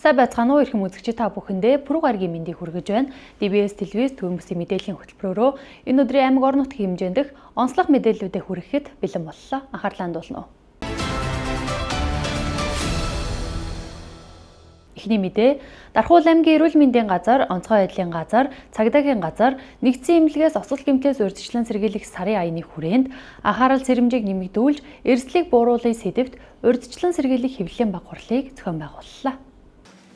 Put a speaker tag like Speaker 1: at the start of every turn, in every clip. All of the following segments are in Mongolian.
Speaker 1: Сайн байцгаана уу эрхэм үзэгчид, та бүхэндээ Пүрэв гарагийн мэндийг хүргэж байна. DBS телевиз Төвөн бүсийн мэдээллийн хөтөлбөрөөрөө энэ өдрийн аймаг орон нутгийн хэмжээнд онцлог мэдээллүүдээ хүргэхэд бэлэн боллоо. Анхаарлаа хандуулна уу. Эхний мэдээ: Дархуул аймгийн эрүүл мэндийн газар, онцгой байдлын газар, цагдаагийн газар нэгдсэн эмнэлгээс осол гэмтлээс урьдчилан сэргийлэх сарын аяны хүрээнд анхаарал сэрэмжийг нэмэгдүүлж эрсдлийг бууруулах сэдэвт урьдчилан сэргийлэх хэвлэлийн баг хурлыг зохион байгууллаа.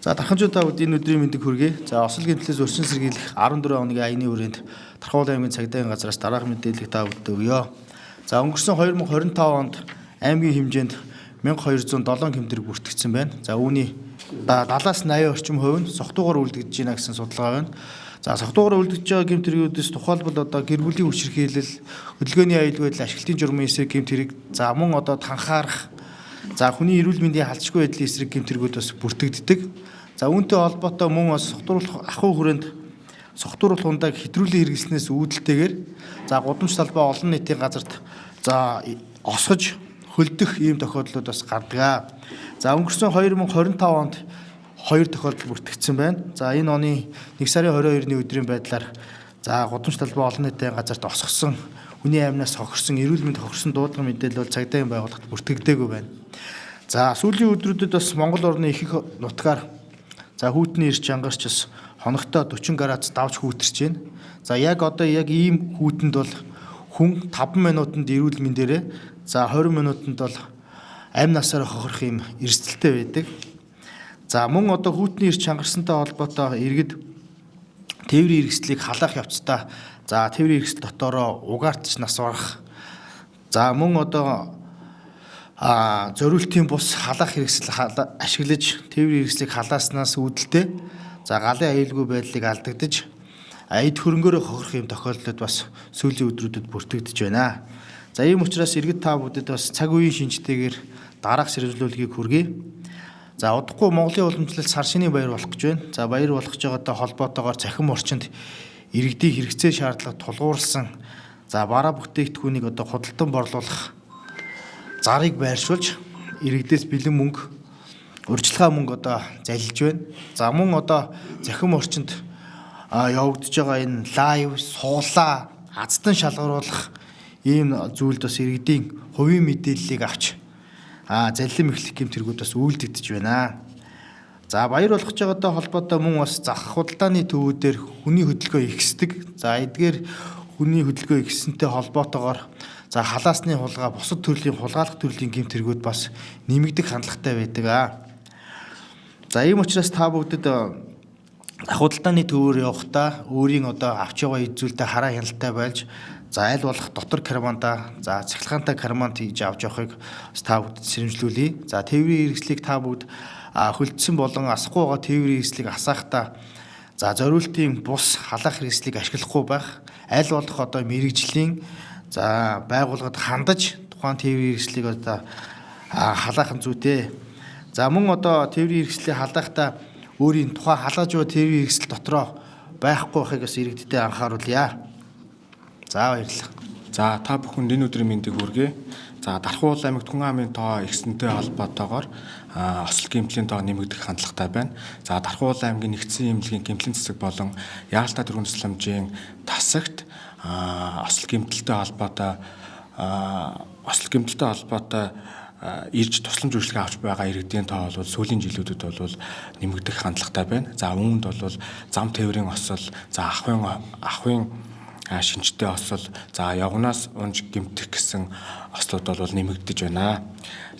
Speaker 2: За, Дарханчуу, та бүхэнд энэ өдрийн мэндийг хүргэе. За, осол гэмтлээс урьдчилан сэргийлэх 14 хоногийн аяны хүрээнд Дархуул аймгийн цагдаагийн газраас дараах мэдээллийг та бүхэнд өгье. За, өнгөрсөн 2025 онд аймгийн хэмжээнд 1207 гэмт хэрэг бүртгэгдсэн байна. За, үүний 70-аас 80 орчим хувь нь согтуугаар үлдэгдэж байна гэсэн судалгаа байна. За, согтуугаар үлдэгдэж байгаа гэмт хэрэгүүдээс тухайлбал одоо гэр бүлийн хүчирхийлэл, хөдөлгөөний аюулгүй байдал, ашиглалтын журмын эсрэг гэмт хэрэг, за мөн одоо танхаарах, за хүний эрүүл мэндийн халдшгүй байдлын эсрэг гэмт хэрэгүүд бас бүртгэгддэг. За, үүнтэй холбоотой мөн бас согтууруулах ахуй хүрээнд согтууруулах ундааг хэтрүүлэн хэрэглэснээс үүдэлтэйгээр, за гудамж талбай, олон нийтийн газарт за осгож хөлдөх ийм тохиолдлууд бас гардаг. За, өнгөрсөн 2025 онд хоёр тохиолдол бүртгэгдсэн байна. За, энэ оны 1 сарын 22-ны өдрийн байдлаар за гудамж талбай, олон нийтийн газарт осгосон, хүний амнаас хохирсон, эрүүл мэнд хохирсон дуудлага мэдээлэл бол цагдаагийн байгууллагт бүртгэгдээгүй байна. За, сүүлийн өдрүүдэд бас Монгол орны их их нутгаар за хүйтний эрч чангарч бас хоногтой 40 градус давж хүүтэрч байна. За, яг одоо яг ийм хүүтэнд бол хүн 5 минутанд эрүүл мэндээрээ, за 20 минутанд бол амь насаараа хохирох юм эрсдэлтэй байдаг. За, мөн одоо хүйтний эрч чангарсантай холбоотой иргэд тээврийн хэрэгслийг халаах явцдаа за тээврийн хэрэгсэл дотороо угаартч нас барах, за мөн одоо зориултын бус халаах хэрэгсэл ашиглаж тээврийн хэрэгслийг халааснаас үүдэлтэй за галын аюулгүй байдлыг алдагдаж эд хөрөнгөөрөө хохирох юм тохиолдлууд бас сүүлийн өдрүүдэд бүртгэгдэж байна. За, ийм учраас иргэд та бүдэд бас цаг үеийн шинжтэйгээр дараах сэрэмжлүүлгийг хүргэе. За, удахгүй Монголын уламжлалт сар шинийн баяр болох гэж байна. За, баяр болох гэж байгаатай холбоотойгоор цахим орчинд иргэдийн хэрэгцээ шаардлага тулгуурласан за бараа бүтээгдэхүүнийг одоо худалдан борлуулах зарыг байршуулж иргэдээс бэлэн мөнгө, урьдчилгаа мөнгө одоо залилж байна. За, мөн одоо цахим орчинд явагдаж байгаа энэ live, суулаа, азтан шалгаруулах ийм зүйлд бас иргэдийн хувийн мэдээллийг авч заллим эхлэх гэмт хэрэгүүд бас үйлдэгдэж байна. За, баяр болох гэж байгаатай холбоотой мөн бас зах худалдааны төвүүдээр хүний хөдөлгөөн ихсдэг. За, эдгээр хүний хөдөлгөөн ихссэнтэй холбоотойгоор за халаасны хулгай, бусад төрлийн хулгайлах төрлийн гэмт хэрэгүүд бас нэмэгдэх хандлагатай байдаг. За, ийм учраас та бүгдэд зах худалдааны төвөөр явахдаа өөрийн одоо авч яваа эд зүйлдээ хараа хяналттай байж, за аль болох дотор кармандаа, за цахилгаантай карманд хийж авч явахыг та бүгдэд сэрэмжлүүлье. За, тээврийн хэрэгслийг та бүгд хөлдсөн болон асахгүй байгаа тээврийн хэрэгслийг асаахтаа за зориултын бус халаах хэрэгслийг ашиглахгүй байх, аль болох одоо мэргэжлийн за байгууллагад хандаж тухайн тээврийн хэрэгслийг одоо халаах нь зүйтэй. За, мөн одоо тээврийн хэрэгслийг халаахтаа өөрийн тухайн халааж буй тээврийн хэрэгсэл дотроо байхгүй байхыг бас иргэддээ анхааруулъя. За, баярлалаа.
Speaker 3: За, та бүхэнд энэ өдрийн мэндийг хүргэе. За, Дархуул аймагт хүн амын тоо ихсэнтэй холбоотойгоор осол гэмтлийн тоо нэмэгдэх хандлагатай байна. За, Дархуул аймгийн нэгдсэн эмнэлгийн гэмтлийн цэцэг болон Яалтай түргэн тусламжийн тасагт осол гэмтэлтэй холбоотой осол гэмтэлтэй холбоотой ирж тусламж үйлчилгээ авч байгаа иргэдийн тоо бол сүүлийн жилүүдэд бол нэмэгдэх хандлагатай байна. За, үүнд бол зам тээврийн осол, за ахуйн шинжтэй осол, за явганаас унж гэмтэх гэсэн ослууд бол нэмэгдэж байна.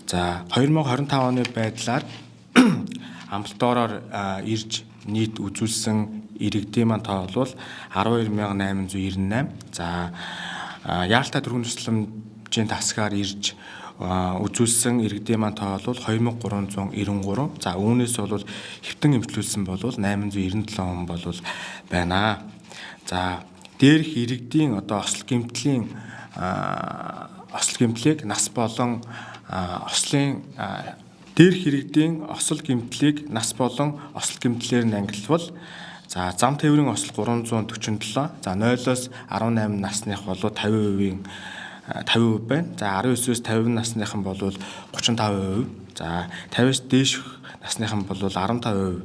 Speaker 3: За, 2025 оны байдлаар амбулаториор ирж нийт үзүүлсэн иргэдийн маань тоо бол 12,898. За, Яалтай түргэн тусламжийн тасгаар ирж үзүүлсэн иргэдийн маань тоо бол 2393. За, үүнээс бол хэвтэн эмчлүүлсэн бол 897 хүн бол байна. За, дээрх иргэдийн одоо осол гэмтлийн осол гэмтлийг нас болон ослын дээрх иргэдийн осол гэмтлийг нас болон осол гэмтлээр нь ангилбал, за зам тээврийн осол 347, за 0-оос 18 насных бол 50% байна. За, 19-өөс 50 насныхан бол 35%. За, 50-аас дээш насныхан бол 15%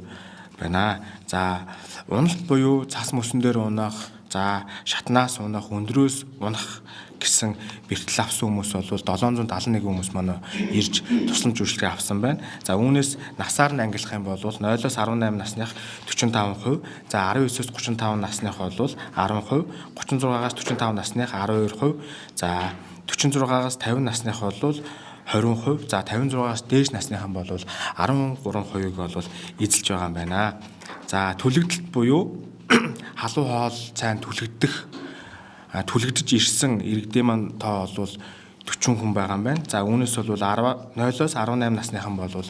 Speaker 3: байна. За уналт буюу цас мөсөн дээр унах, за шатнаас унах, өндрөөс унах гэсэн бэртэл авсан хүмүүс бол 771 хүмүүс маань ирж тусламж үйлчилгээ авсан байна. За үүнээс насаар нь ангилах юм бол 0-оос 18 насных 45%, за 19-оос 35 насных бол 10%, 36-аас 45 насных 12%, за 46-аас 50 насных бол 20%, за 56-аас дээш насныхан бол 13%-ийг бол эзэлж байгаа юм байна. За түлэгдэлт буюу халуун хоол сайн түлэгдэж ирсэн иргэдийн маань тоо бол 40 хүн байгаа юм байна. За үүнээс бол 0-оос 18 насныхан бол 60%,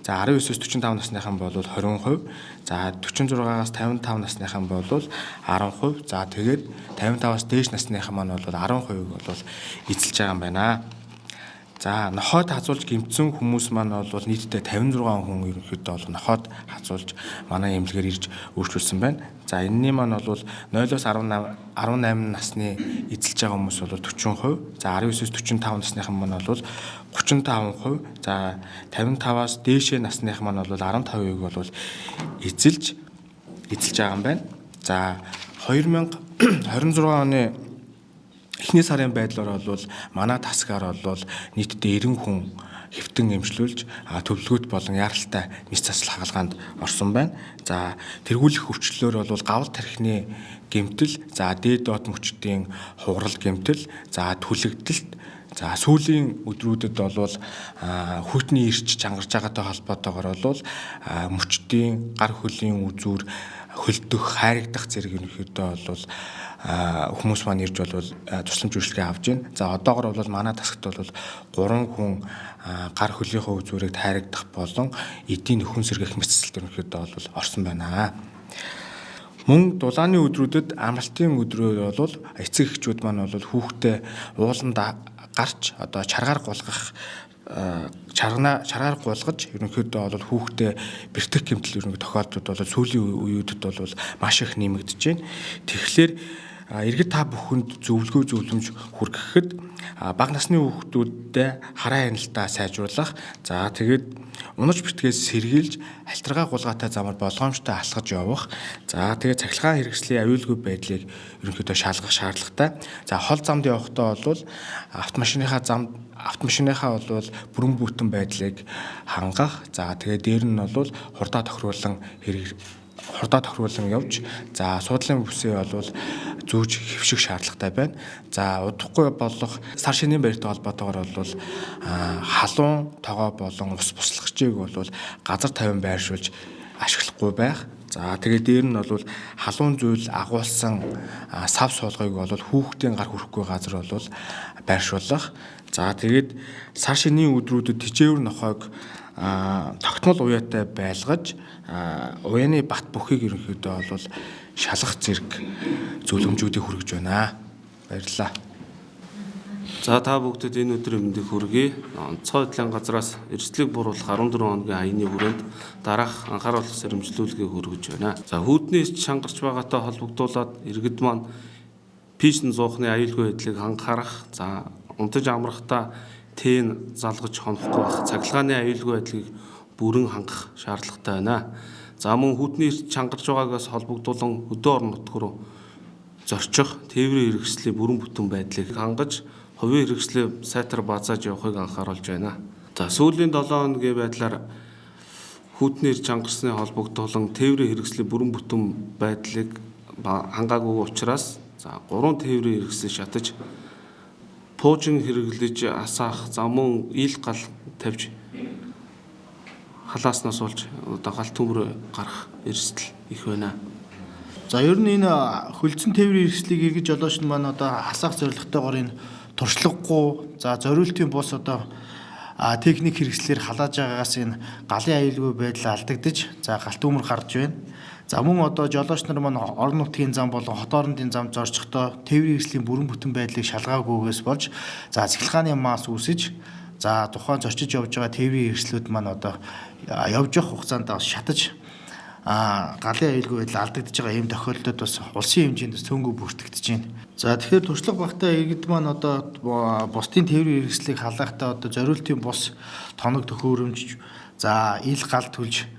Speaker 3: за 19-оос 45 насныхан бол 20%, за 46-аас 55 насныхан бол 10%, за тэгээд 55-аас дээш насныхан маань бол 10%-ийг бол эзэлж байгаа юм байна. За нохойд хазуулж гэмтсэн хүмүүс маань бол нийтдээ 56 хүн ерөнхийдөө бол нохойд хазуулж манай эмнэлгээр ирж өөрчилсөн байна. За энэний маань бол 0-оос 18 насны эзэлж байгаа хүмүүс бол 40%, за 19-оос 45 насныхан маань бол 35%, за 55-аас дээшээ насных маань бол 15%-ийг бол эзэлж байгаа юм байна. За 2026 оны эхний сарын байдлаар бол манай тасгаар бол нийтдээ 90 хүн хэвтэн эмчлүүлж төвлөгөөт болон яаралтай мэс засал хагалгаанд орсон байна. За тэргүүлэх өвчлөлөөр бол гавл тархины гэмтэл, за дээд доод мөчдийн хугарал гэмтэл, за түлэгдэлт, за сүүлийн өдрүүдэд бол хүйтний эрч чангарч байгаатай холбоотойгоор бол мөчдийн гар хөлийн үзүүр хөлдөх, хайрагдах зэрэг ерөнхийдөө бол хүмүүс маань ирж бол тусламж үйлчилгээ авч байна. За одоогор бол манай тасагт бол 3 хүн гар хөлийнхөө үзүүрийг тайрагдах болон эдийн нөхөн сэргээх мэс засалт ерөнхийдөө бол орсон байна. Мөн дулааны өдрүүдэд амралтын өдрөөр бол эцэг эхчүүд маань бол хүүхдээ ууланд гарч одоо чаргаар гулгах чаргаар гулгаж ерөнхийдөө бол хүүхдээ бэртэх гэмтэл ерөнхий тохиолдлууд бол сүүлийн үеүүдэд бол маш их нэмэгдэж байна. Тэгэхээр иргэд та бүхэнд зөвлөгөө зөвлөмж хүргэхэд бага насны хүүхдүүдэд хараа хяналтаа сайжруулах, за тэгээд унаж бэртгээс сэргийлж альтргаа гулгаатай замаар болгоомжтой алхаж явах, за тэгээд цахилгаан хэрэгслийн аюулгүй байдлыг ерөнхийдөө шалгах шаардлагатай. За хол замд явахдаа бол автомашиныхаа бол бүрэн бүтэн байдлыг хангах, за тэгээд дээр нь бол хурдаа тохируулан явж, за суудлын бүсээ бол зүүж хэвших шаардлагатай байна. За удахгүй болох сар шинийн барьтай холбоотойгоор бол халуун тогоо болон ус буслагчийг бол газар тавин байршуулж ашиглахгүй байх. За тэгээд дээр нь бол халуун зүйл агуулсан сав суулгыг бол хүүхдийн гар хүрэхгүй газар бол байршуулах. За тэгээд сар шинийн өдрүүдэд тижээвэр нохойг тогтмол уяатай байлгаж уяаны бат бөхийг ерөнхийдөө бол шалгах зэрэг зөвлөмжүүдийг хүргэж байна. Баярлалаа.
Speaker 4: За та бүгдэд энэ өдрийн мэндийг хүргэе. Онцгой байдлын газраас эрсдлийг бууруулах 14 хоногийн аяны хүрээнд дараах анхааруулах сэрэмжлүүлгийг хүргэж байна. За хүүдний эрч чангарч байгаатай холбогдуулаад иргэд маань пишн зуухны аюулгүй байдлыг анхаарах, за унтаж амрахдаа тэн залгаж хонохгүй байх, цахилгааны аюулгүй байдлыг бүрэн хангах шаардлагатай байна. За мөн хүүдний эрч чангарч байгаагаас холбогдуулан хөдөө орон нутг руу зорчих тээврийн хэрэгслийн бүрэн бүтэн байдлыг хангаж хувийн хэрэгслээ сайтар базааж явахыг анхааруулж байна. За сүүлийн 7 хоногийн байдлаар хүүтний эрч чангарсны холбогдуулан тээврийн хэрэгслийн бүрэн бүтэн байдлыг хангаагүй учраас за 3 тээврийн хэрэгслийг шатаж пуужин хэрэглэж асаах, за мөн ил гал тавьж халааснаас болж одоо гал төмөр гарах эрсдэл их байна.
Speaker 2: За ер нь энэ хөлдсөн тээврийн хэрэгслийг эргэж жолооч нь маань одоо асаах зорилготойгоор энэ туршлагагүй, за зориултын бус одоо техник хэрэгслээр халааж байгаагаас энэ галын аюулгүй байдал алдагдаж, за галт төмөр гарч байна. За мөн одоо жолооч нар маань орон нутгийн зам болон хот орондын зам зорчихдоо тээврийн хэрэгслийн бүрэн бүтэн байдлыг шалгаагүйгээс болж за цахилгааны мас үүсэж, за тухайн зорчиж явж байгаа тээврийн хэрэгслүүд маань одоо явж явах хугацаанд бас шатаж галын аюулгүй байдал алдагдаж байгаа ийм тохиолдлууд бас улсын хэмжээнд цөөнгөө бүртгэгдэж байна. За тэгэхээр туршлага багтаа иргэд маань одоо бусдын тээврийн хэрэгслийг халаахтаа одоо зориултын бус тоног төхөөрөмж за ил гал түлж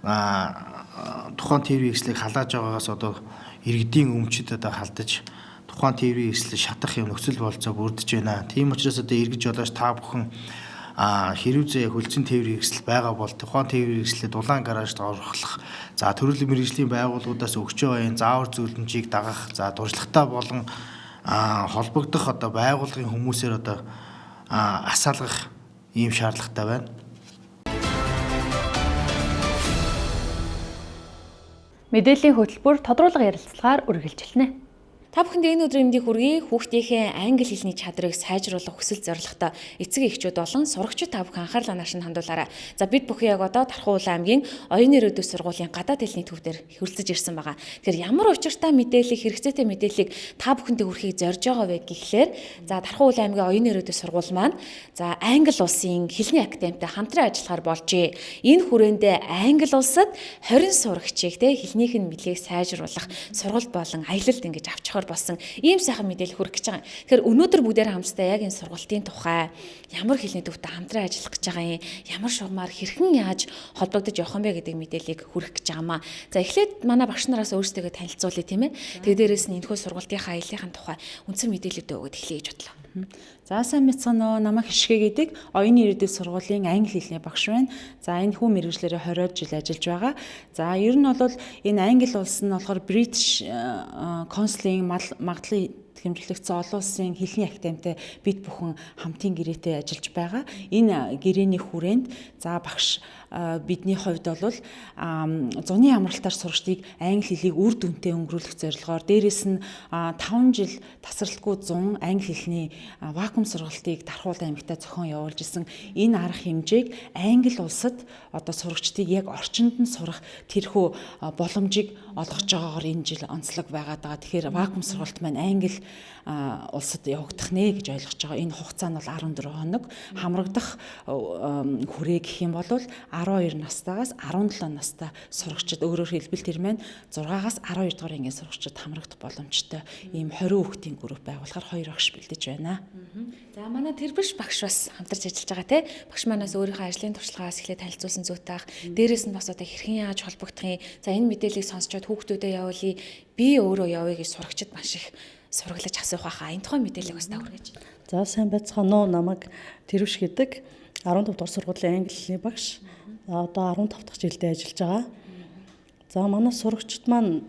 Speaker 2: тухайн тээврийн хэрэгслийг халааж байгаагаас одоо иргэдийн өмчөд одоо халдаж тухайн тээврийн хэрэгслийг шатах юм нөхцөл болцоо бүрдэж байна. Тийм учраас одоо иргэж жолооч та бүхэн хэрүүзээ хөлцөн тээврийн хэрэгсэл байгаа бол тухайн тээврийн хэрэгслээ дулаан гаражд оруулах, за төрөл мэргэжлийн байгууллагуудаас өгч байгаа энэ заавар зөвлөмжийг дагах, за туршлагатай болон холбогдох одоо байгууллагын хүмүүсээр одоо асаалгах ийм шаардлагатай байна.
Speaker 1: Мэдээллийн хөтөлбөр тодруулга ярилцлагаар үргэлжилнэ.
Speaker 5: Та бүхэнд энэ өдрийн мэндийг хүргэе. Хүүхдийнхээ англи хэлний чадрыг сайжруулах хүсэл зорилготой эцэг эхчүүд болон сурагчид та бүхэн анхаарлаа нааш нь хандуулаарай. За бид бүхэн яг одоо Тархуу Улаан аймгийн Оюун Ирээдүй сургуулийн гадаад хэлний төв дээр хүрэлцэж ирсэн байгаа. Тэгэхээр ямар учиртай мэдээллийг, хэрэгцээтэй мэдээллийг та бүхэндээ хүрэхийг зорж байгаа вэ гэхлээр за Тархуу Улаан аймгийн Оюун Ирээдүй сургууль маань за Англи улсын хэлний академитай хамтран ажиллахаар болжээ. Энэ хүрээндээ Англи улсад 20 сурагчийг те хэлнийх нь мэдлэгийг сайжруулах сургалт болон аялалд ингэж авчихар болсон ийм сайхан мэдээлэл хүргэх гэж байгаа. Тэгэхээр өнөөдөр бүгдээр хамтдаа яг энэ сургалтын тухай ямар хэлний төвтэй хамтран ажиллах гэж байгаа юм, ямар шугамар хэрхэн яаж холбогдож явах юм бэ гэдэг мэдээллийг хүргэх гэж байгаа маа. За эхлээд манай багш нараас өөрсдөө танилцуулъя тийм ээ. Тэгээ дээрээс нь энэхүү сургалтынхаа аяллахын тухай үндсэн мэдээлэлүүдээ өгöd эхлэе гэж бодлоо.
Speaker 6: За сайн мэцгэн нөө намайг Хишгэ гэдэг Оюун Ирээдүй сургуулийн англи хэлний багш байна. За энэ хүү мэргэжлээрээ 20 жил ажиллаж байгаа. За ер нь бол энэ англи улс нь болохоор British Council-ийн магадлан хэмжлэгдсэн олон улсын хэлний академитай бид бүхэн хамтын гэрээтэй ажиллаж байгаа. Энэ гэрээний хүрээнд за багш бидний хувьд бол зуны амралтаар сурагчдыг англи хэлийг үр дүнтэй өнгөрүүлэх зорилгоор дээрэс нь 5 жил тасралтгүй 100 англи хэлний вакуум сургалтыг Дархуул аймагтаа зохион явуулж исэн. Энэ арга хэмжээг англи улсад одоо сурагчдыг яг орчинд нь сурах тэрхүү боломжийг олгож байгаагаар энэ жил онцлог байгаад байгаа. Тэгэхээр вакуум сургалт маань англи улсад явагдах нэ гэж ойлгож байгаа. Энэ хугацаа нь бол 14 хоног. Хамрагдах хүрээ гэх юм бол 12 настайгаас 17 настай сурагчид, өөрөөр хэлбэл тэр маань 6-аас 12 дугаар ангийн сурагчид хамрагдах боломжтой. Ийм 20 хүүхдийн групп байгуулахаар 2 багш бэлдэж байна.
Speaker 5: За манай тэр биш багш бас хамтарч ажиллаж байгаа те. Багш манаас өөрийнхөө ажлын туршлагаас эхлээд танилцуулсан зүйтэй ах. Дээрээс нь бас одоо хэрхэн яаж холбогдох юм. За энэ мэдээллийг сонсчод хүүхдүүдэд явуулъя. Би өөрөө явъя гэж сурагчид маш их сураглаж асуух байхаа. Энэ тухай мэдээллийг бас та хүргэж.
Speaker 7: За сайн байцгаана уу. Намайг Тэрвш гэдэг 15 дугаар сургуулийн англи хэлний багш. Одоо 15 дахь жилдээ ажиллаж байгаа. За манай сурагчид маань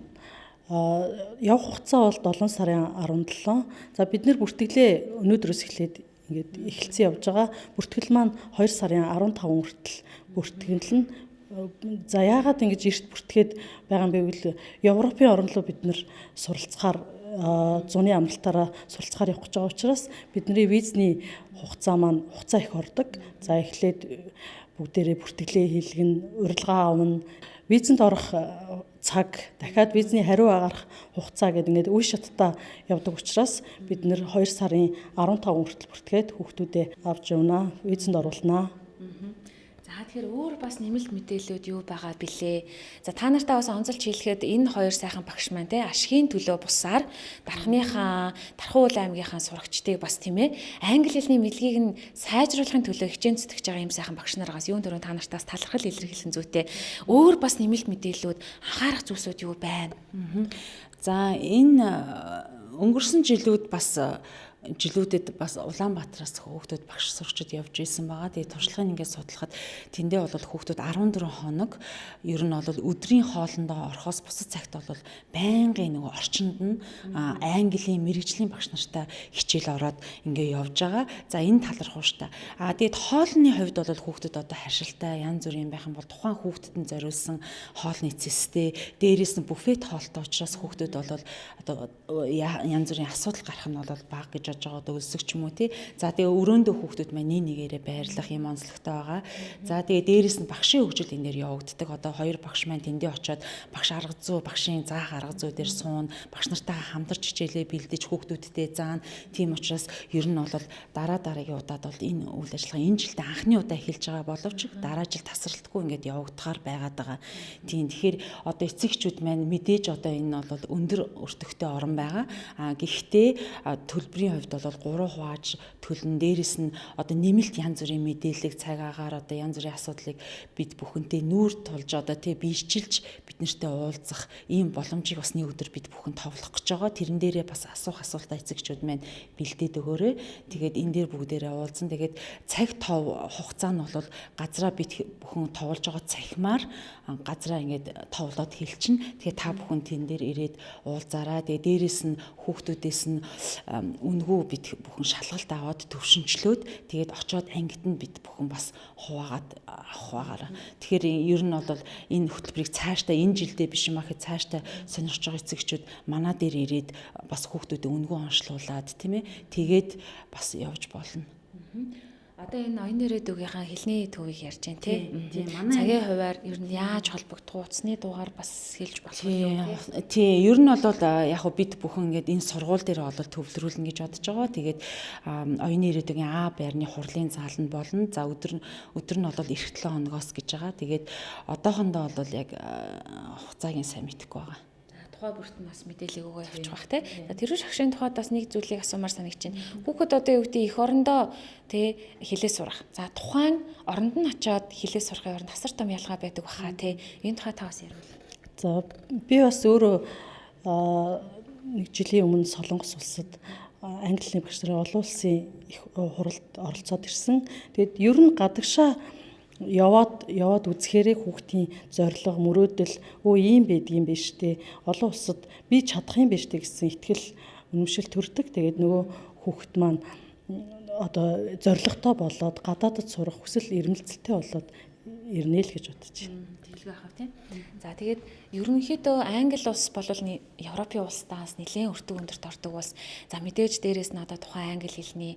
Speaker 7: явах хугацаа бол 7 сарын 17. За бид нэр бүртгэлээ өнөөдрөөс эхлээд ингээд эхэлсэн явж байгаа. Бүртгэл маань 2 сарын 15 хүртэл бүртгэл нь. За яагаад ингэж эрт бүртгээд байгаа юм бэ гэвэл Европын орн руу бид нэр суралцахаар зуны амралтаараа суралцахаар явах гэж байгаа учраас бидний визний хугацаа маань хугацаа их ордог. За эхлээд бүгдээрээ бүртгэлээ хийлгэн, урилга авна, визэнд орох цаг, дахиад визний хариу агарах хугацаа гэдэг ингээд үе шаттай явдаг учраас бид нэр 2 сарын 15 хүртэл бүртгээд хүүхдүүдээ авч явна, визэнд оруулна.
Speaker 5: За тэгэхээр өөр бас нэмэлт мэдээллүүд юу байгаа билээ. За та нартаа бас онцолж хэлэхэд энэ хоёр сайхан багш маань те ашигын төлөө бусаар Дархныхаа, Дархуул аймгийнхаа сурагчдыг бас тийм ээ англи хэлний мэдлэгийг нь сайжруулахын төлөө хичээн зүтгэж байгаа юм сайхан багш нараас юун дөрөв та нартаас талархал илэрхийлсэн зүйтэй өөр бас нэмэлт мэдээллүүд анхаарах зүйлсүүд юу байна?
Speaker 6: За энэ өнгөрсөн жилүүд бас жилүүдэд бас Улаанбаатараас хүүхдүүд багш сурагчид явж исэн байгаа. Тэгээ туршлагыг ингээд судлахад тэндээ бол хүүхдүүд 14 хоног ер нь бол өдрийн хоолндоо орохоос бусад цагт бол байнгын нөгөө орчинд нь английн мэрэгжлийн багш нартай хичээл ороод ингээд явж байгаа. За энэ талархууштай. А тэгээд хоолны хувьд бол хүүхдүүд одоо харшилтай янз бүрийн байх юм бол тухайн хүүхдэд нь зориулсан хоолны цэстэй, дээрээс нь буфет хоолтой учраас хүүхдүүд бол одоо янз бүрийн асуудал гарах нь бол бага гэж яаж байгаа одоо өлсөг ч юм уу тий. За тэгээ өрөөндөө хүүхдүүд маань нэг нэгээрээ байрлах юм онцлогтой байгаа. За тэгээ дээрэс нь багшийн хөгжил энэ дээр явагддаг. Одоо хоёр багш маань тэндээ очиод багш арга зүй, багшийн заах арга зүй дээр суун, багш нартайгаа хамтарч хичээлээ бэлдэж хүүхдүүдтэй заана. Тийм учраас ер нь бол дараа дараагийн удаад бол энэ үйл ажиллагаа энэ жилдээ анхны удаа эхэлж байгаа боловч дараа жил тасралтгүй ингээд явагдахаар байгаад байгаа. Тийм, тэгэхээр одоо эцэгчүүд маань мэдээж одоо энэ бол өндөр өртөгтэй орон байгаа. А гэхдээ төлбөрийн хувьд бол 3 хувааж төлн, дээрэс нь одоо нэмэлт янз бүрийн мэдээллийг цаг агаар одоо янз бүрийн асуудлыг бид бүхэнтэй нүүр тулж одоо тий биелчилж бид нартэй уулзах ийм боломжийг бас нэг өдөр бид бүхэн товлох гэж байгаа. Тэрэн дээрээ бас асуух асуултаа эцэгчүүд маань бэлдээд өгөөрэй. Тэгээд энэ дээр бүгдээрээ уулзсан. Тэгээд цаг тов хугацаа нь бол газраа бид бүхэн товлож байгаа цахимаар газраа ингээд товлоод хэлчин. Тэгээд та бүхэн тэн дээр ирээд уулзаараа. Тэгээд дээрэс нь хүүхдүүдээс нь үнгүй бид бүхэн шалгалт аваад төвшинчлөөд тэгээд очоод ангид нь бид бүхэн бас хуваагаад авах байгаараа. Тэгэхээр ер нь бол энэ хөтөлбөрийг цаашдаа энэ жилдээ биш юм ахэд цаашдаа сонирхож байгаа эцэгчүүд манай дээр ирээд бас хүүхдүүдэд үнгүй онцлуулад тийм ээ. Тэгээд бас явж болно.
Speaker 5: Одоо энэ оюун ирээдүгийнхаа хэлний төвийг ярьж байна тий. Цагийн хувиар ер нь яаж холбогдох, утасны дугаар бас хэлж болох юм
Speaker 6: тий. Тий, ер нь бол яг хөө бид бүхэн ингээд энэ сургууль дээр бол төвлөрүүлнэ гэж бодож байгаа. Тэгээд оюун ирээдүгийн А байрны хурлын зааланд болно. За өдөр нь бол эх 7 хоногоос гэж байгаа. Тэгээд одоохондоо бол яг хугацааг нь сайн мэдэхгүй байгаа.
Speaker 5: Тухай бүрт нь бас мэдээлэл өгөө явчих бах тий. За тэрүүш агшийн тухайд бас нэг зүйлийг асуумаар санагч байна. Хүүхэд одоо юу гэдэг их орондоо тий хэлээ сурах. За тухайн оронд нь очиод хэлээ сурахын оронд асар том ялгаа байдаг баха тий. Энэ тухай та бас ярил.
Speaker 7: За би бас өөрөө нэг жилийн өмнө Солонгос улсад англи хэлний багш нарын олон улсын их хуралд оролцоод ирсэн. Тэгээд ер нь гадагшаа яваад үзэхээрээ хүүхдийн зорилго, мөрөөдөл өө ийм байдгийм биш үү? Олон улсад би чадах юм биш үү гэсэн итгэл үнэмшил төрдөг. Тэгээд нөгөө хүүхд маань одоо зорилготой болоод гадаадд сурах хүсэл эрмэлзэлтэй болоод ирнэ л гэж бодож байна.
Speaker 5: Тэгэлгүй яхав тийм. За тэгээд ерөнхийдөө Англи улс бол Европын улсдаас нэлээд өртөг өндөрт ордог улс. За мэдээж дээрээс нь одоо тухайн англи хэлний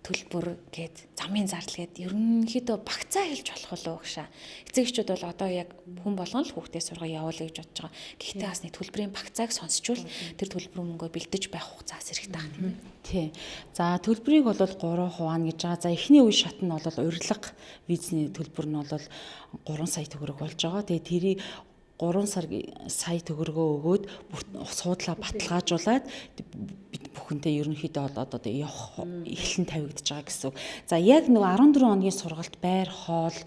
Speaker 5: төлбөр гээд замын зардал гээд ерөнхийдөө багцаа хэлж болох болов гшаа. Эцэг эхчүүд бол одоо яг хүн болгон л хүүхдээ сургаа явуулъя гэж бодож байгаа. Гэхдээ бас нэг төлбөрийн багцааг сонсчвол тэр төлбөр мөнгөө бэлдэж байх хугацаас хэрэгтэй байх тийм ээ.
Speaker 6: Тий. За төлбөрийг бол 3 хуваана гэж байгаа. За эхний үе шат нь бол урилга визний төлбөр нь бол 3 сая төгрөг болж байгаа. Тэгээ тэрийг 3 сая төгрөгөө өгөөд суудлаа баталгаажуулаад бид бүхэнтэй ерөнхийдөө бол одоо явах эхлэн тавигдж байгаа гэсэн үг. За яг нөгөө 14 хоногийн сургалт байр хоол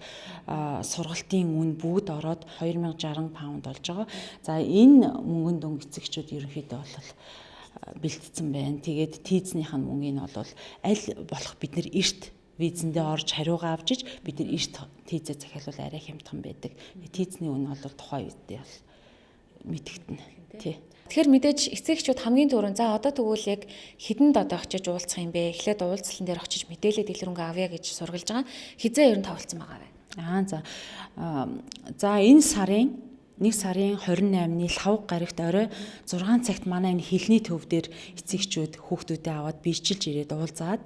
Speaker 6: сургалтын үн бүгд ороод 2060 паунд болж байгаа. За энэ мөнгөн дүн эцэгчүүд ерөнхийдөө бол бэлтцсэн байна. Тэгээд тийзнийх нь мөнгийг нь бол аль болох бид нэр эрт визэндээ орж хариугаа авчиж бид нар эрт тийзээ захиалвал арай хямдхан байдаг. Тийзний үн бол тухайн үедээ бол мэдэгдэнэ. Тий.
Speaker 5: Тэгэхээр мэдээж эцэг эхчүүд хамгийн түрүүн за одоо тэгвэл яг хэдэнд одоо очиж уулзах юм бэ? Эхлээд уулзалтан дээр очиж мэдээлэл дэлгэрэнгүй авъя гэж сургалж байгаа. Хизээ ер нь тавлцсан байгаа вэ?
Speaker 6: За энэ сарын 1 сарын 28-ны лхавг гарагт орой 6 цагт манай энэ хэлний төв дээр эцэг эхчүүд хүүхдүүдээ аваад биелчилж ирээд уулзаад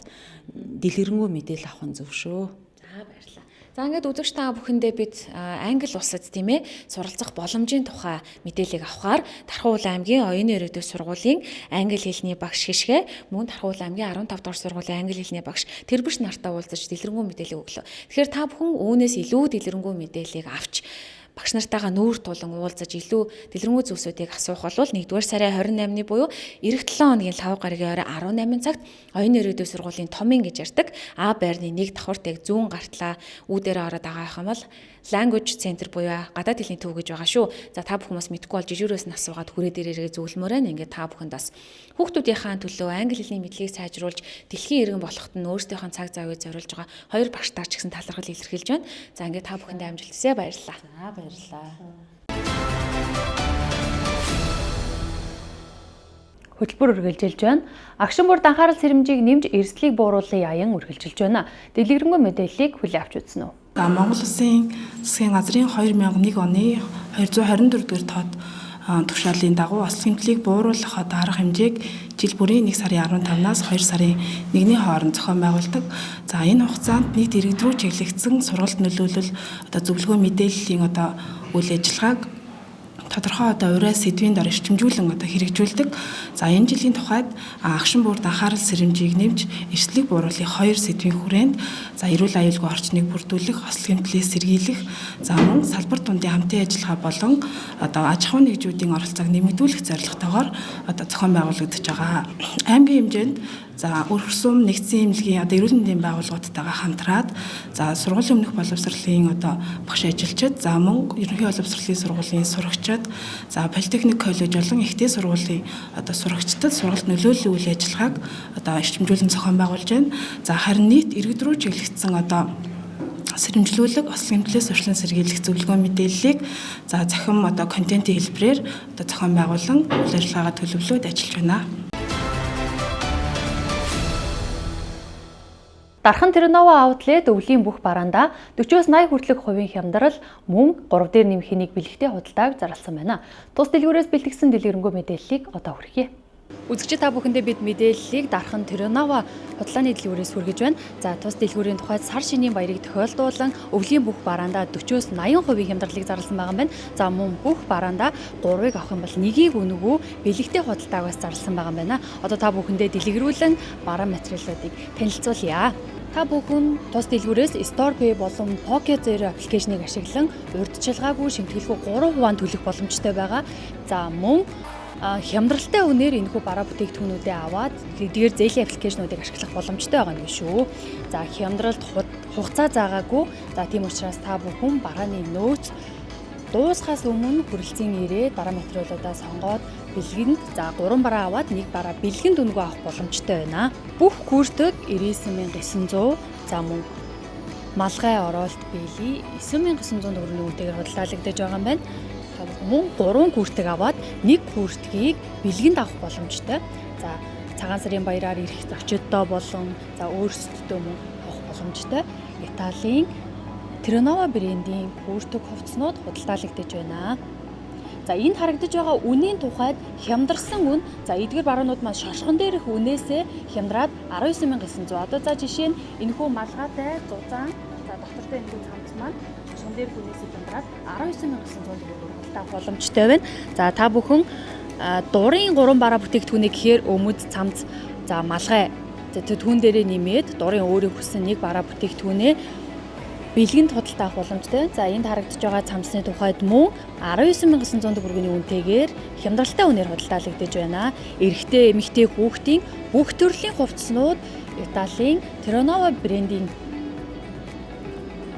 Speaker 6: дэлгэрэнгүй мэдээлэл авах нь зөв шүү.
Speaker 5: За баярлалаа. За ингээд үзэгч та бүхэндээ бид Англи улсад тийм ээ суралцах боломжийн тухай мэдээллийг авахаар Тархуул аймгийн оюуны ирээдүйн сургуулийн англи хэлний багш Хишгэ мөн Тархуул аймгийн 15 дугаар сургуулийн англи хэлний багш Тэрбэрч нартай уулзаж дэлгэрэнгүй мэдээлэл өглөө. Тэгэхээр та бүхэн үүнээс илүү дэлгэрэнгүй мэдээллийг авч багш нартайгаа нүүр тулан уулзаж илүү дэлгэрэнгүй зүйлсүүдийг асуух бол 1-р сарын 28-ны буюу эх 7 хоногийн лав гарагийн орой 18 цагт оюун ирээдүйн сургуулийн томын гэж ярьдаг А байрны нэг давхарт яг зүүн гартлаа үүдээрээ ороод байгаа юм бол language center буюу гадаад хэлний төв гэж байгаа шүү. За та бүхэн бас мэдгүй бол жижүүрээс нь асуугаад хүрээ дээрээ зөвлөмөр байна. Ингээд та бүхэнд бас хүүхдүүдийнхаа төлөө англи хэлний мэдлэгийг сайжруулж дэлхийн иргэн болоход нь өөрсдийнхөө цаг завыг зориулж байгаа хоёр багштаа ч гэсэн талархал илэрхийлж байна. За ингээд та бүхэндээ амжилт хүсье, баярлалаа.
Speaker 6: За баярлалаа.
Speaker 1: Хөтөлбөр үргэлжилж байна. Агшин бүрд анхаарал сэрэмжийг нэмж эрсдлийг бууруулах аян үргэлжилж байна. Дэлгэрэнгүй мэдээллийг хүлээн авч үзнэ үү?
Speaker 8: Монгол Улсын засгийн газрын 2001 оны 224 дугаар тоод тушаалын дагуу ослон гэмтлийг бууруулах одоо арга хэмжээг жил бүрийн 1 сарын 15-наас 2 сарын 1-ний хооронд зохион байгуулдаг. За энэ хугацаанд нийт иргэд рүү чиглэгдсэн сургалт нөлөөлөл одоо зөвлөгөө мэдээллийн одоо үйл ажиллагааг тодорхой одоо урай сэдвийн дор эрчимжүүлэн одоо хэрэгжүүлдэг. За энэ жилийн тухайд агшин бүрд анхаарал сэрэмжийг нэмж эрсдлийг бууруулах хоёр сэдвийн хүрээнд за эрүүл аюулгүй орчныг бүрдүүлэх, ослон гэмтлээс сэргийлэх, за мөн салбар дундын хамтын ажиллагаа болон одоо аж ахуйн нэгжүүдийн оролцоог нэмэгдүүлэх зорилготойгоор одоо зохион байгуулагдаж байгаа. Аймгийн хэмжээнд за Өрхсүм нэгдсэн эмнэлгийн одоо эрүүл мэндийн байгууллагуудтайгаа хамтраад за сургуулийн өмнөх боловсролын одоо багш ажилчид, за мөн ерөнхий боловсролын сургуулийн сурагчид, за политехник коллеж болон ихтэй сургуулийн одоо сурагчдад сургалт нөлөөллийн үйл ажиллагааг одоо эрчимжүүлэн зохион байгуулж байна. За харин нийт иргэд рүү чиглэгдсэн одоо сэрэмжлүүлэг, ослон гэмтлээс урьдчилан сэргийлэх зөвлөгөө мэдээллийг за цахим одоо контентын хэлбэрээр одоо зохион байгуулан үйл ажиллагаагаа төлөвлөөд ажиллаж байна.
Speaker 1: Дархан Тернова Outlet өвлийн бүх бараанда 40-оос 80 хүртэлх хувийн хямдрал мөн 3 дээр нэмэх нэг бэлэгтэй худалдааг зарласан байна. Тус дэлгүүрээс бэлтгэсэн дэлгэрэнгүй мэдээллийг одоо хүргье. Үзэгчид та бүхэндээ бид мэдээллийг Дархан Тернова худалдааны дэлгүүрээс хүргэж байна. За тус дэлгүүрийн тухайд сар шинийн баярыг тохиолдуулан өвлийн бүх бараанда 40-оос 80% хямдралыг зарласан байгаа юм байна. За мөн бүх бараанда 3-ыг авах юм бол 1-ийг үнэгүй бэлэгтэй худалдааг бас зарласан байгаа юм байна. Одоо та бүхэндээ дэлгэрүүлэн бараан материалуудыг танилцуулъя. Та бүхэн тус дэлгүүрээс Store Pay болон Pocket Zero аппликейшнийг ашиглан урьдчилгаагүй шимтгэлгүй 3 хувиан төлөх боломжтой байгаа. За мөн хямдралтай үнээр энэхүү бараа бүтээгдэхүүнүүдээ аваад тэдгээр зээлийн аппликейшнуудыг ашиглах боломжтой байгаа юм шүү. За хямдралд хугацаа заагаагүй. За тийм учраас та бүхэн барааны нөөц дуусахаас өмнө хүрэлцэн ирээд бараа материалуудаа сонгоод бэлгэнд за 3 бараа аваад 1 бараа бэлгэнд үнэгүй авах боломжтой байна. Бүх куртыг 99,900, за мөн малгай оролт бэлий 9,900 төгрөгийн үнэтэйгээр худалдаалагдаж байгаа юм байна. Мөн 3 күртэг аваад 1 күртгийг бэлгэнд авах боломжтой. За цагаан сарын баяраар ирэх зочиддоо болон за өөрсөддөө мөн авах боломжтой. Италийн Тернова брендийн күртэг хувцснууд худалдаалагдаж байна. За энд харагдаж байгаа үнийн тухайд хямдарсан үн, за эдгээр баруунууд маань шошгон дээрх үнээсээ хямдраад 19,900. Одоо за жишээ нь энэхүү малгайтай зузаан, за доктортой энэхүү цамц маань шошгон дээрх үнээсээ хямдраад 19,900 төгрөгөөр худалдаа авах боломжтой байна. За та бүхэн дурын 3 бараа бүтээгдэхүүнээ гэхээр өмд, цамц, за малгай түүн дээрээ нэмээд дурын өөрийн хүссэн нэг бараа бүтээгдэхүүнээ бэлгэнд худалдаа авах боломжтой. За энд харагдаж байгаа цамцны тухайд мөн 19,900 төгрөгийн үнэтэйгээр хямдралтай үнээр худалдаалагдаж байна. Эрэгтэй, эмэгтэй, хүүхдийн бүх төрлийн хувцснууд Италийн Тернова брендийн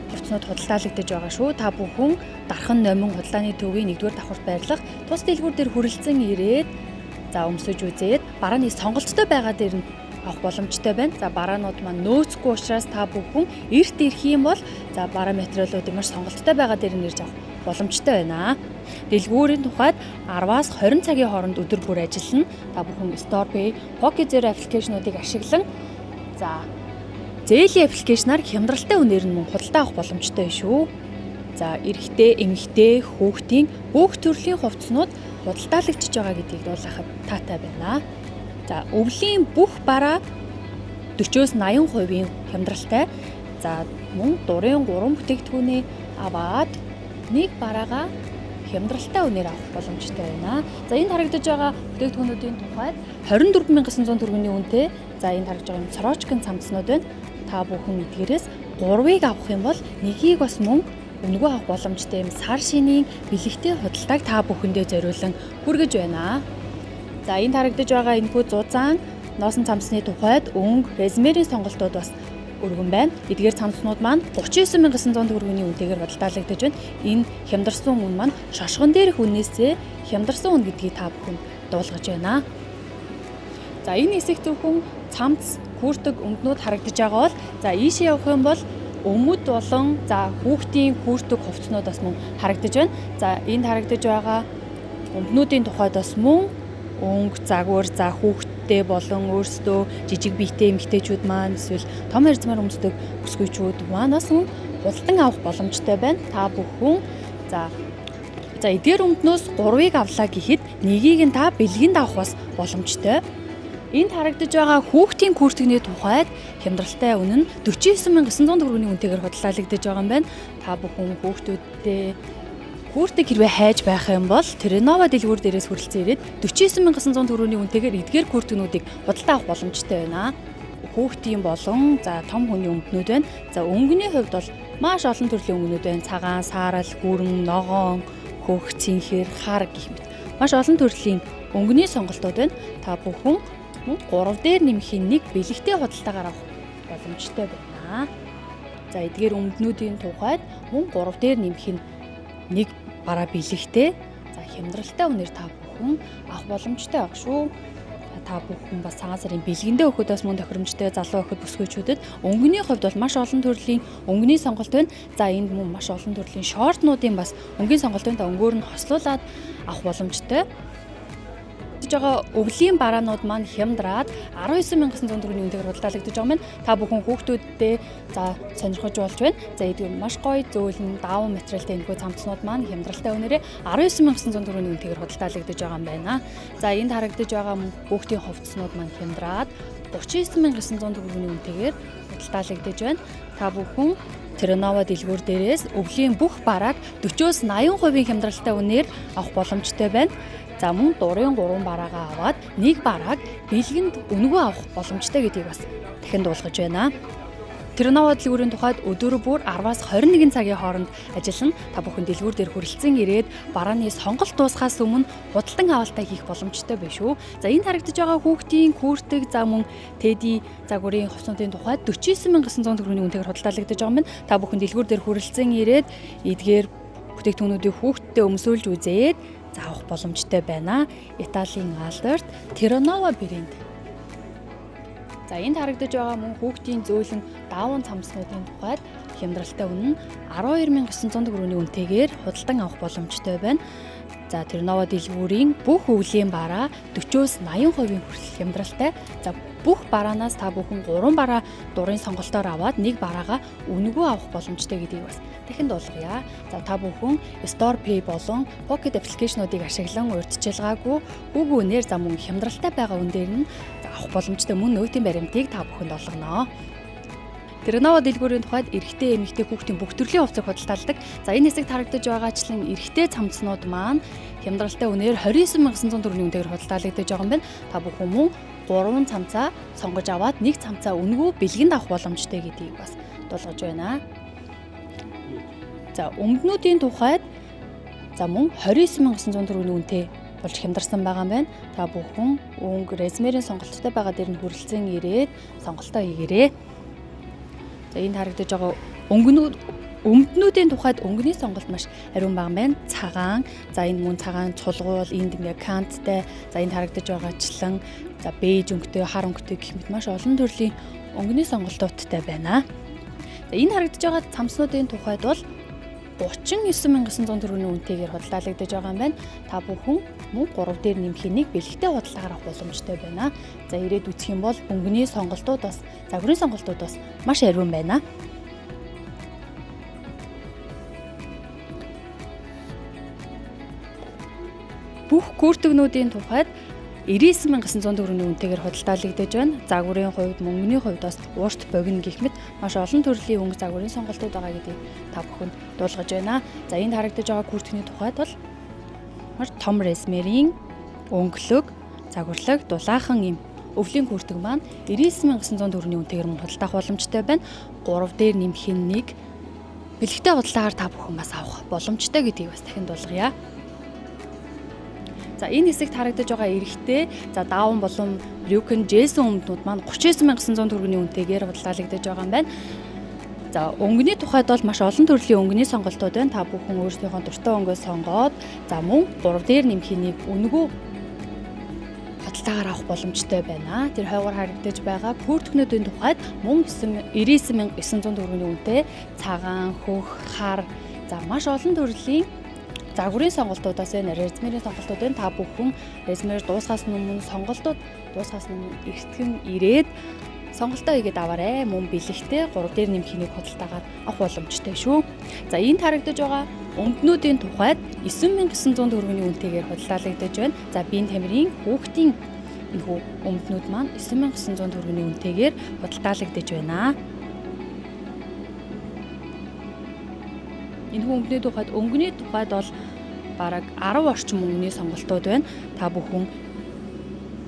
Speaker 1: хувцснууд худалдаалагдаж байгаа шүү. Та бүхэн Дархан Номин худалдааны төвийн 1-р давхарт байрлах тус дэлгүүр дээр хүрэлцэн ирээд за өмсөж үзээд барааны сонголттой байгаа дээр нь авах боломжтой байна. За бараанууд маань нөөцгүй учраас та бүхэн эрт ирэх юм бол за бараа материалууд маш сонголттой байгаа дээр нь ирж авах боломжтой байна. Дэлгүүрийн тухайд 10-аас 20 цагийн хооронд өдөр бүр ажиллана. Та бүхэн Store Pay, Pocket Zero аппликейшнуудыг ашиглан за зээлийн аппликейшнаар хямдралтай үнээр нь мөн худалдаа авах боломжтой шүү. За эрэгтэй, эмэгтэй, хүүхдийн бүх төрлийн хувцснууд худалдаалагдчихж байгаа гэдгийг дуулахад таатай байна. За өвлийн бүх бараа 40-оос 80% хямдралтай. За мөн дурын 3 бүтээгдэхүүнээ аваад нэг бараагаа хямдралтай үнээр авах боломжтой байна. За энд харагдаж байгаа бүтээгдэхүүнүүдийн тухайд 24,900 төгрөгийн үнэтэй. За энд харагдаж байгаа юм сорочкын цамцнууд байна. Та бүхэн эдгээрээс 3-ыг авах юм бол нэгийг бас мөн үнэгүй авах боломжтой юм сар шинийн бэлэгтэй худалдааг та бүхэндээ зориулан хүргэж байна. За энд харагдаж байгаа энэхүү зузаан ноосон цамцны тухайд өнгө, резмерийн сонголтууд бас өргөн байна. Эдгээр цамцнууд маань 39,900 төгрөгийн үнэтэйгээр худалдаалагдаж байна. Энэ хямдарсан үн маань шошгон дээрх үнээсээ хямдарсан үн гэдгийг та бүхэн дуулгаж байна. За энэ хэсэг зөвхөн цамц, күртэг өмднүүд харагдаж байгаа бол за ийшээ явах юм бол өмд болон за хүүхдийн күртэг хувцснууд бас мөн харагдаж байна. За энд харагдаж байгаа өмднүүдийн тухайд бас мөн өнгө, загвар, за хүүхдтэй болон өөрсдөө жижиг биетэй эмэгтэйчүүд маань эсвэл том харьцмаар өмсдөг бүсгүйчүүд маань бас мөн худалдан авах боломжтой байна. Та бүхэн за За эдгээр өмднөөс 3-ыг авлаа гэхэд нэгийг нь та бэлгэнд авах бас боломжтой. Энд харагдаж байгаа хүүхдийн күртгэний тухайд хямдралтай үнэ нь 49900 төгрөгийн үнэтэйгээр худалдаалагдаж байгаа юм байна. Та бүхэн хүүхдүүдтэй Хүүртэг хэрвээ хайж байх юм бол Теренова дэлгүүр дээрээс хүрэлцэн ирээд 49900 төгрөгийн үнэтэйгээр эдгээр күртгнүүдийг худалдаа авах боломжтой байна. Хүүхдийн болон за том хүний өмднүүд байна. За өнгөний хувьд бол маш олон төрлийн өнгөнүүд байна. Цагаан, саарал, гүрэн, ногоон, хөх, цэнхэр, хар гэх мэт. Маш олон төрлийн өнгөний сонголтууд байна. Та бүхэн 3 дээр нэмэх нэг бэлэгтэй худалдаагаар авах боломжтой байна. За эдгээр өмднүүдийн тухайд мөн 3 дээр нэмэх нэг бараа бэлэгтэй. За хямдралтай үнээр та бүхэн авах боломжтой баг шүү. Та бүхэн бас цагаан сарын бэлгэндээ өгөхөд бас мөн тохиромжтой залуу охид бүсгүйчүүдэд өнгөний хувьд бол маш олон төрлийн өнгөний сонголт байна. За энд мөн маш олон төрлийн шортнуудын бас өнгийн сонголт байна. Та өнгөөр нь хослуулад авах боломжтой байгаа өвлийн бараанууд маань хямдраад 19900 төгрөгийн үнэтэйгээр худалдаалагдаж байгаа юм. Та бүхэн хүүхдүүддээ за сонирхож болж байна. За эдгээр маш гоё зөөлөн даавн материалтай энэхүү цамцнууд маань хямдралтай үнээрээ 19900 төгрөгийн үнэтэйгээр худалдаалагдаж байгаа юм байна. За энд харагдаж байгаа хүүхдийн хувцснууд маань хямдраад 39900 төгрөгийн үнэтэйгээр худалдаалагдаж байна. Та бүхэн Теренова дэлгүүр дээрээс өвлийн бүх барааг 40-оос 80% хямдралтай үнээр авах боломжтой байна. За мөн дурын 3 бараагаа аваад нэг барааг бэлгэнд үнэгүй авах боломжтой гэдгийг бас дахин дуулгаж байна. Теренова дэлгүүрийн тухайд өдөр бүр 10-аас 21 цагийн хооронд ажиллана. Та бүхэн дэлгүүр дээр хүрэлцэн ирээд барааны сонголт дуусахаас өмнө худалдан авалтаа хийх боломжтой биш үү? За энд харагдаж байгаа хүүхдийн күртэг за мөн Теди загварын хувцснуудын тухайд 49900 төгрөгийн үнэтэйгээр худалдаалагдаж байгаа юм байна. Та бүхэн дэлгүүр дээр хүрэлцэн ирээд эдгээр бүтээгдэхүүнүүдийг хүүхдтэй өмсүүлж үзээд авах боломжтой байна. Италийн алдарт Теренова брэнд. За энд харагдаж байгаа мөн хүүхдийн зөөлөн даавн цамцнуудын тухайд хямдралтай үнэ нь 12900 төгрөгийн үнэтэйгээр худалдан авах боломжтой байна. За Теренова дэлгүүрийн бүх өвлийн бараа 40-оос 80% хүртэл хямдралтай. За бүх бараанаас та бүхэн 3 бараа дурын сонголтоор аваад нэг бараагаа үнэгүй авах боломжтой гэдгийг бас дахин дуулгая. За та бүхэн Store Pay болон Pocket application-уудыг ашиглан урьдчилгаагүй хүүгүй үнээр за мөн хямдралтай байгаа үн дээр нь авах боломжтой мөн нөөтийн баримтыг та бүхэнд олгоно. Теренова дэлгүүрийн тухайд эрэгтэй, эмэгтэй хүүхдийн бүх төрлийн хувцас худалдаалдаг. За энэ хэсэгт харагдаж байгаачлан эрэгтэй цамцнууд маань хямдралтай үнээр 29900 төгрөгийн үнэтэйгээр худалдаалагдаж байгаа юм байна. Та бүхэн мөн 3 цамцаа сонгож аваад нэг цамцаа үнэгүй бэлгэнд авах боломжтой гэдгийг бас дуулгаж байна. За өмднүүдийн тухайд за мөн 29900 төгрөгийн үнэтэй болж хямдарсан байгаа юм байна. Та бүхэн өнгө резмерийн сонголттой байгаа дээр нь хүрэлцэн ирээд сонголтоо хийгээрэй. За энд харагдаж байгаа өнгөнүүд өмднүүдийн тухайд өнгөний сонголт маш ариун байгаа юм байна. Цагаан, за энэ мөн цагаан цулгуул, энд ингээ канттай, за энд харагдаж байгаачлан за бейж өнгөтэй, хар өнгөтэй гэх мэт маш олон төрлийн өнгөний сонголтуудтай байна. За энэ харагдаж байгаа цамцнуудын тухайд бол 39900 төгрөгийн үнэтэйгээр худалдаалагдаж байгаа юм байна. Та бүхэн мөн 3 дээр нэмэх нэг бэлэгтэй худалдаагаар авах боломжтой байна. За ирээд үзэх юм бол өнгөний сонголтууд бас загварын сонголтууд бас маш ариун байна. Бүх күртгнүүдийн тухайд 99900 төгрөгийн үнэтэйгээр худалдаалагдаж байна. Загварын хувьд, мөнгөний хувьд бас урт богино гэх мэт маш олон төрлийн өнгө загварын сонголтууд байгаа гэдгийг та бүхэнд дуулгаж байна. За энд харагдаж байгаа күртгний тухайд бол маш том резмерийн өнгөлөг, загварлаг, дулаахан юм өвлийн күртэг маань 99900 төгрөгийн үнэтэйгээр мөн худалдаах боломжтой байна. 3 дээр нэмэх нэг бэлэгтэй худалдаагаар та бүхэн бас авах боломжтой гэдгийг бас дахин дуулгая. За энэ хэсэгт харагдаж байгаа эрэгтэй за даавн болон брюкен жэсэн өмднүүд маань 39900 төгрөгийн үнэтэйгээр худалдаалагдаж байгаа юм байна. За өнгөний тухайд бол маш олон төрлийн өнгөний сонголтууд байна. Та бүхэн өөрсдийнхөө дуртай өнгөө сонгоод за мөн 3 дээр нэмэх нэг үнэгүй худалдаагаар авах боломжтой байна. Тэр хойгоор харагдаж байгаа пүртгнүүдийн тухайд мөн 99900 төгрөгийн үнэтэй цагаан, хөх, хар за маш олон төрлийн загварын сонголтуудаас байна, резмерийн сонголтууд байна. Та бүхэн резмер дуусахаас өмнө сонголтууд дуусахаас өмнө эртхэн ирээд Сонголтоо хийгээд аваарэ. Мөн бэлэгтэй 3 дээр нэмэх нэг худалдаагаар авах боломжтой шүү. За энд харагдаж байгаа өмднүүдийн тухайд 9900 төгрөгийн үнэтэйгээр худалдаалагдаж байна. За биеийн тамирын хүүхдийн энэхүү өмднүүд маань 9900 төгрөгийн үнэтэйгээр худалдаалагдаж байна. Энэхүү өмдний тухайд өнгөний тухайд бол бараг 10 орчим өнгөний сонголтууд байна. Та бүхэн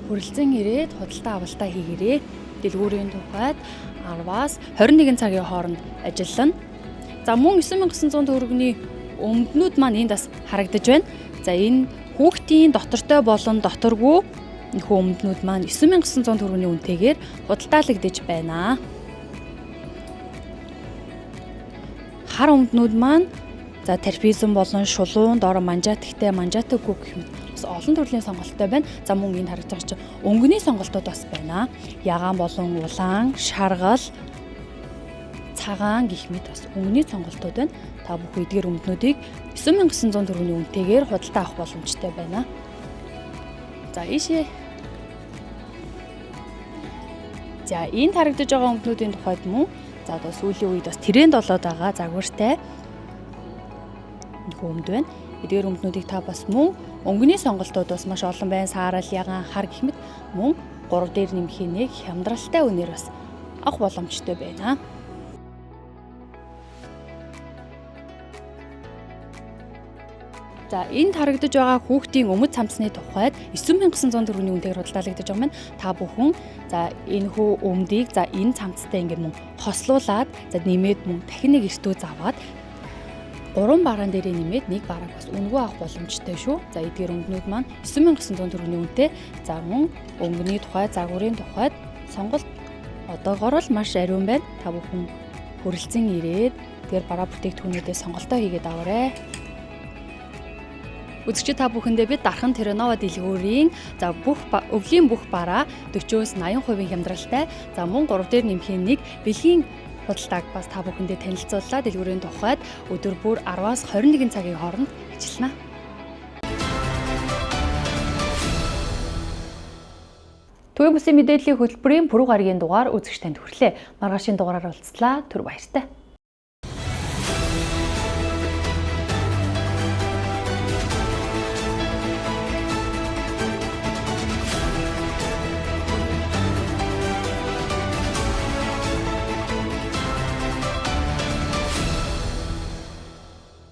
Speaker 1: хүрэлцэн ирээд худалдаа авалтаа хийгээрэй. Дэлгүүрийн тухайд 10-аас 21 цагийн хооронд ажиллана. За мөн 9900 төгрөгийн өмднүүд маань энд бас харагдаж байна. За энэ хүүхдийн дотортой болон доторгүй энэхүү өмднүүд маань 9900 төгрөгийн үнэтэйгээр худалдаалагдаж байна. Хар өмднүүд маань за тарфизм болон шулуун, дор манжаатагтай, манжаатаггүй гэх мэт бас олон төрлийн сонголттой байна. За мөн энд харагдаж байгаа чинь өнгөний сонголтууд бас байна. Ягаан болон улаан, шаргал, цагаан гэх мэт бас өнгөний сонголтууд байна. Та бүхэн эдгээр өмднүүдийг 9900 төгрөгийн үнэтэйгээр худалдаа авах боломжтой байна. За ийшээ. За энд харагдаж байгаа өмднүүдийн тухайд мөн за одоо сүүлийн үед бас тренд болоод байгаа загвартай энэхүү өмд байна. Эдгээр өмднүүдийг та бас мөн өнгөний сонголтууд бас маш олон байна. Саарал, ягаан, хар гэх мэт мөн 3 дээр нэмэх нэг хямдралтай үнээр бас авах боломжтой байна. За энд харагдаж байгаа хүүхдийн өмд цамцны тухайд 9900 төгрөгийн үнэтэйгээр худалдаалагдаж байгаа юм. Та бүхэн за энэхүү өмдийг за энэ цамцтай ингээд мөн хослуулад за нэмээд мөн дахин нэг эртөө заваад 3 бараан дээрээ нэмээд нэг барааг бас үнэгүй авах боломжтой шүү. За эдгээр өмднүүд маань 9900 төгрөгийн үнэтэй. За мөн өнгөний тухай, загварын тухайд сонголт одоогоор л маш ариун байна. Та бүхэн хүрэлцэн ирээд эдгээр бараа бүтээгдэхүүнүүдээ сонголтоо хийгээд аваарэ. Үзэгчид та бүхэндээ бид Дархан Терранова дэлгүүрийн за бүх өвлийн бүх бараа 40-оос 80% хямдралтай за мөн 3 дээр нэмэх нэг бэлгийн худалдааг бас та бүхэндээ танилцууллаа. Дэлгүүрийн тухайд өдөр бүр 10-аас 21 цагийн хооронд ажиллана. Төвийн бүсийн мэдээллийн хөтөлбөрийн пүрэв гарагийн дугаар үзэгч танд хүрлээ. Маргаашийн дугаараар уулзлаа. Түр баяртай.